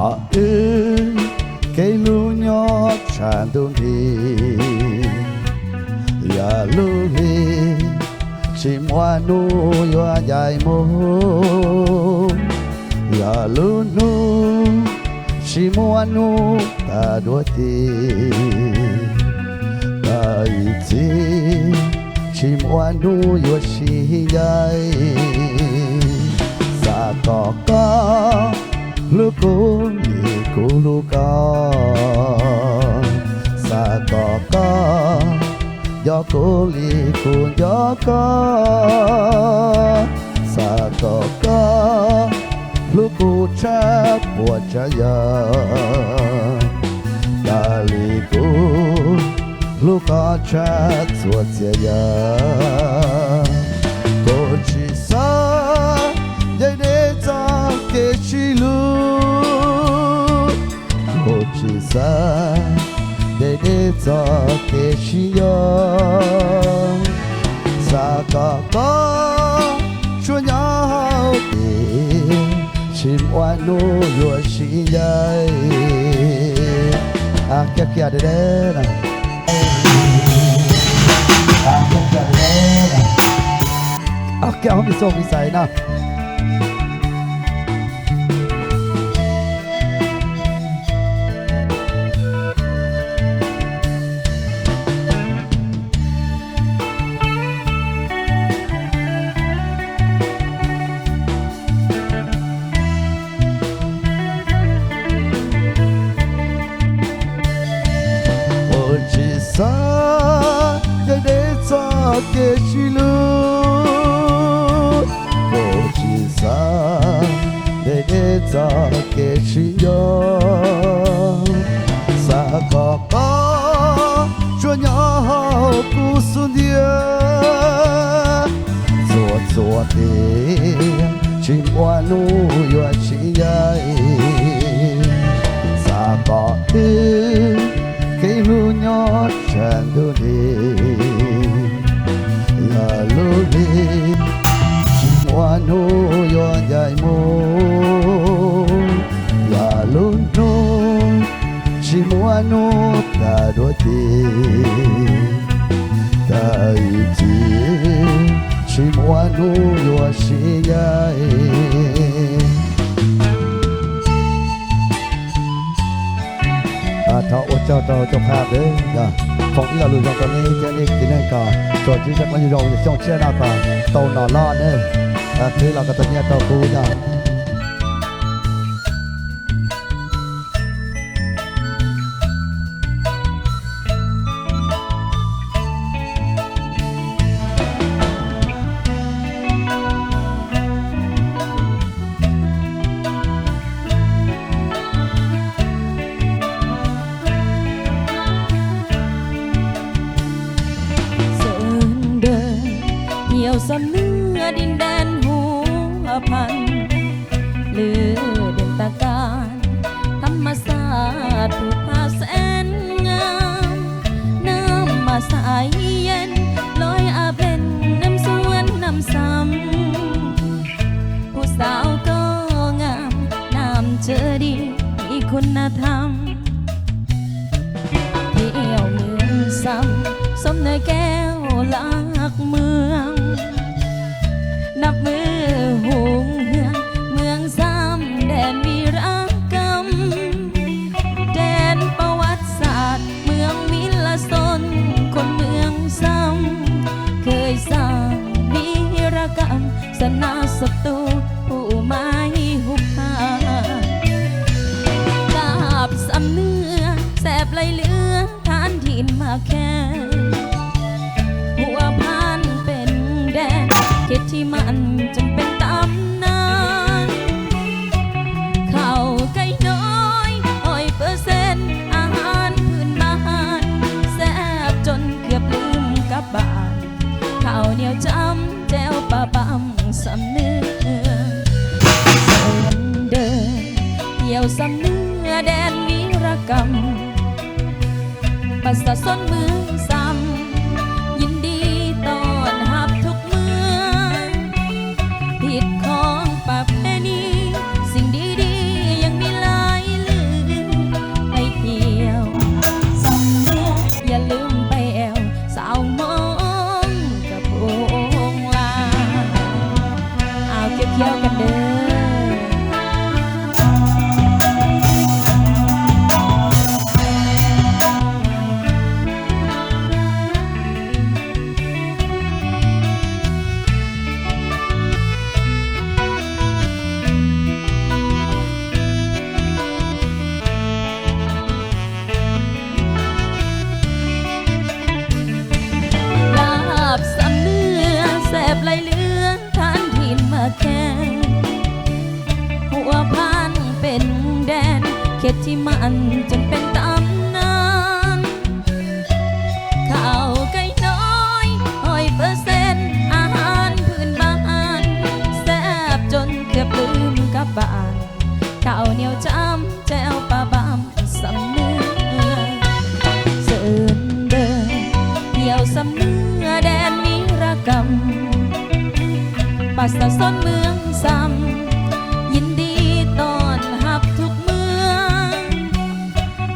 Wb kev hlub nyob tshaj ntuj nti, yog lub hli tsis muaj hnub yuav ncaim mus, yog lub hnub tsis muaj hnub tag dua ti, tag ib txhis tsis muaj hnub yuav sib ncaim. Xav kom koj hlub kuv li kuv hlub koj, xav kom koj nco kuv li kuv nco koj, xav kom koj hlub kuv tshaj puas tsav yam, tag li kuv hlub koj tshaj txhua txhia yam. Kuv tsis xav ncaim deb txoj kev sib hlub, kuv tsis xav ncaim deb txoj kev sib nco, xav kom koj tsuas nyob hauv kev, tsis muaj hnub yuav sib ncaim. Kiag kiag deb deb na, kiag hauv mi xo mi xais na. Kuv tsis xav ncaim deb txoj kev sib hlub, kuv tsis xav ncaim deb txoj kev sib nco, xav kom koj tsuas nyob hauv kuv xub ntiag, txhua txhua tiam tsis muaj hnub yuav sib ncaim. Xav kom wb kev hlub nyob tshaj ntuj nti, yog lub hli tsis muaj hnub yuav ncaim mus, yog lub hnub tsis muaj hnub tag dua ti, tag ib txhis tsis muaj hnub yuav sib ncaim. Thov ua tsaug rau cov pha peb, foom ib lo lus zoo rau nej thiab nej txiv neej kom tsuas ntsib txoj kev hlub zoo xyoo tshiab no kom tau nom loj nej, qhib los kom tau nyiaj tau kub yog. Sawv daws thiaj xav nrog din dan hua phan, lwm diam tas kas ธรรมชาติ pham sav ees ngam, nam mas sav yees loj a pes nam xuas nam xam. Phub sav koj ngam nam tsav di mi khun na tham, thiaj mus xam xom nais kev laj mws, nab mws hum hwm mws xam dej mi rab kam, dej pov vaj xav mws mi la xom khun mws xam, khwj xam mi rab kam xa nas xa tus phum mas hum pham, kab xam nws xeeb laij lwm thaab dhi mas khe, hua phan pes dej kev thi mam tseem pes tam nas, khaus kaij nois hoi pawg xeeb a has phwm mas xeeb tsoom kwv lwm kab pam, khaus nias tsam ceo pab pam xam nws, sawv daws thiaj xam nws dej mi rab kam, pas xav xom mws xam,ยินดีต้อนรับทุกเมื่อ ผิดของประเพณี สิ่งดีๆยังมีหลาย Khej thib mam coj peb tam nam, khau kaij noi hoi pawg xeeb a has phwj npam, xab coj thiab plwm kab pam, khau niam tsam tseo pab pam xam nwj, xwm ntawm yau xam nwj dab mis rab kam, pab xav xoj mwj xam, yim nti ton hab thub mwj,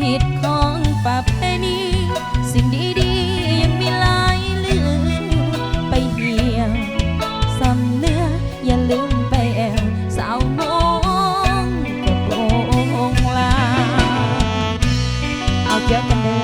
hib khoom pab peb nis, xim di di yeej mi laij lwm, peb hiam xam nwj yog lwm peb xav moog kawg poob lawm. Au kiag kawg ntev.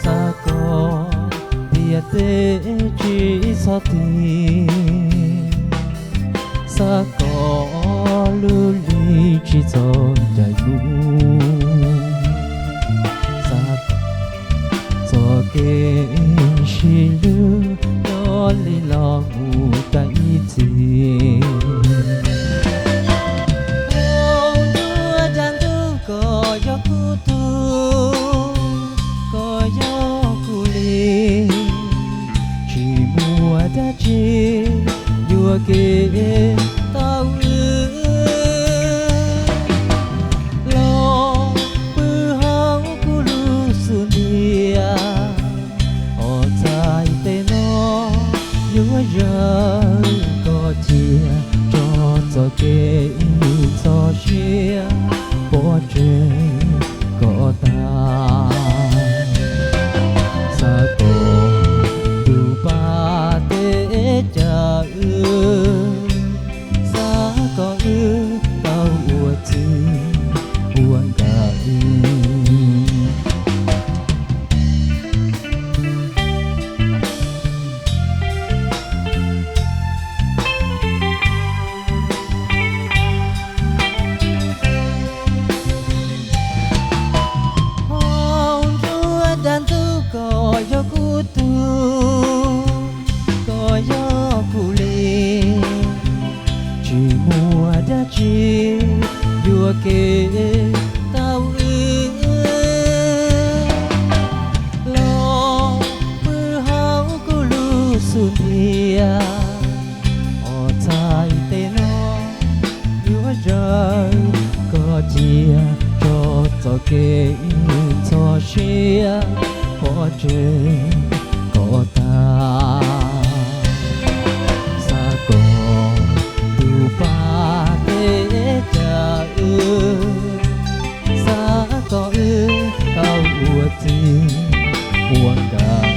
Xav kom ntiaj teb tsis txhob tig, xav kom lub lig tsis txhob ncaim mus, xav txoj kev sib hlub nyob li los mus tas ib txhis. Hauv nruab dab ntub koj yog kuv tug, koj yog kuv li, tsis muaj dab tsi yuam kev tau wb. Los pw hauv kuv lub xub ntiag, ob txhais tes no yuav zawm koj cia, tso txoj kev ntxhov siab pov tseg kom tag. Xav kom ntuj pab teb cawm wb, xav kom wb tau ua txij ua nkawm. Hauv nruab dab ntub koj yog kuv tug, koj yog kuv li, tsis muaj dab tsi yuam kev tau wb. Los pw hauv kuv lub xub ntiag, ob txhais tes no yuav zawm koj cia, tso txoj kev ntxhov siab pov tseg kom tag. Xav kom ntuj pab teb cawm wb, xav kom wb tau ua txij ua nkawm.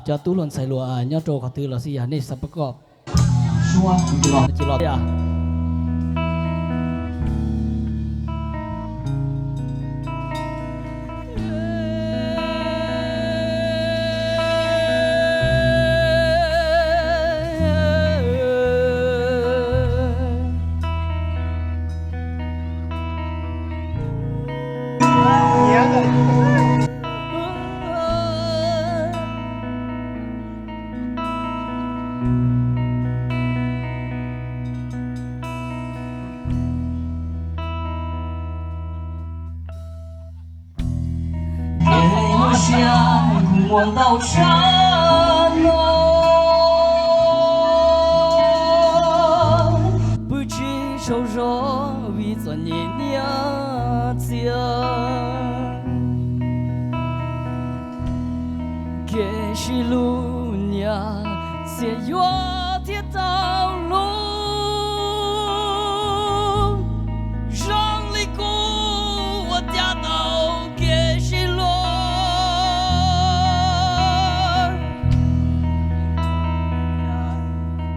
Cov tub hluas ntxhais hluas nyob rau qhov twg los xij yog nej xav pab koj Ces muaj siab kuv muaj ntau tshaj no, pw tsis tsaug zog vim txom nyem nyiaj txiag. Kev sib hlub nyiaj txiag yuav thiaj tau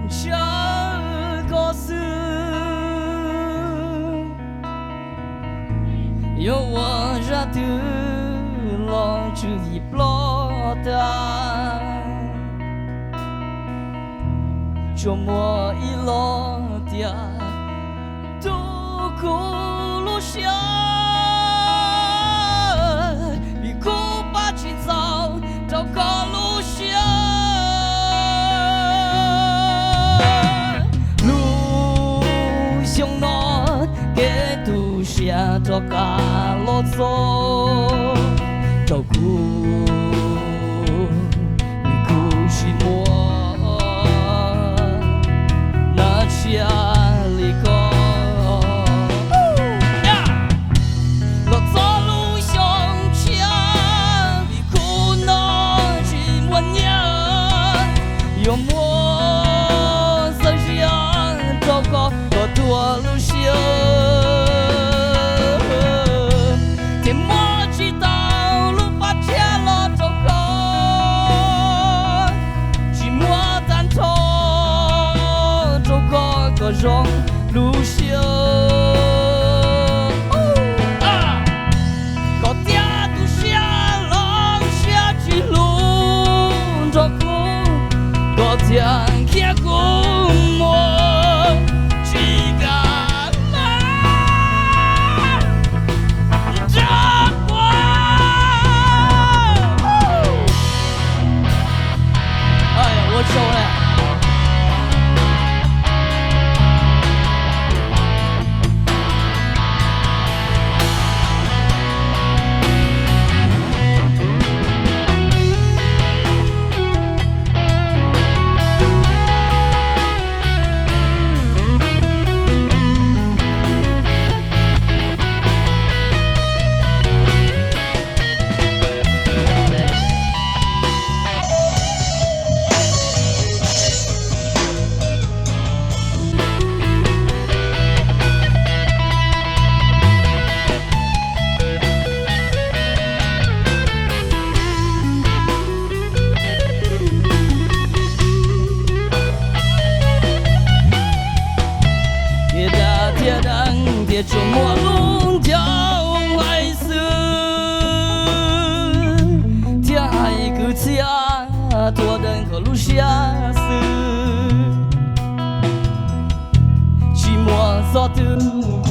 Ntshaw koj xwb, yuav ua zaj twg los tswv yim ploj tag. Tsuas muaj ib los tias tu kuv lub siab, vim kuv pab tsis txaus rau koj lub siab. Lub xyoo no kev tu siab rov qab los txog rau kuv, vim kuv tsis muaj neeg tshiab li koj. Los txog lub xyoo tshiab, vim kuv no tsis muaj nyiaj, yuav muab txoj sia rau koj kom tuag lub siab. Ces muab tsis tau lub paj tsiab los rau koj, tsis muab tag nrho rau koj kom zoo lub siab. Koj tias tu siab los siab tsis hlub nrog kuv, koj thiaj khiav kuv mus tsis kam los nrog kuv. Ua tsaug na. Tias dag tias deev tias tsuas muaj lub ncauj hais xwb, thiab hais kwv txhiaj tuaj deev koj lub siab xwb. Tsis muaj txoj twg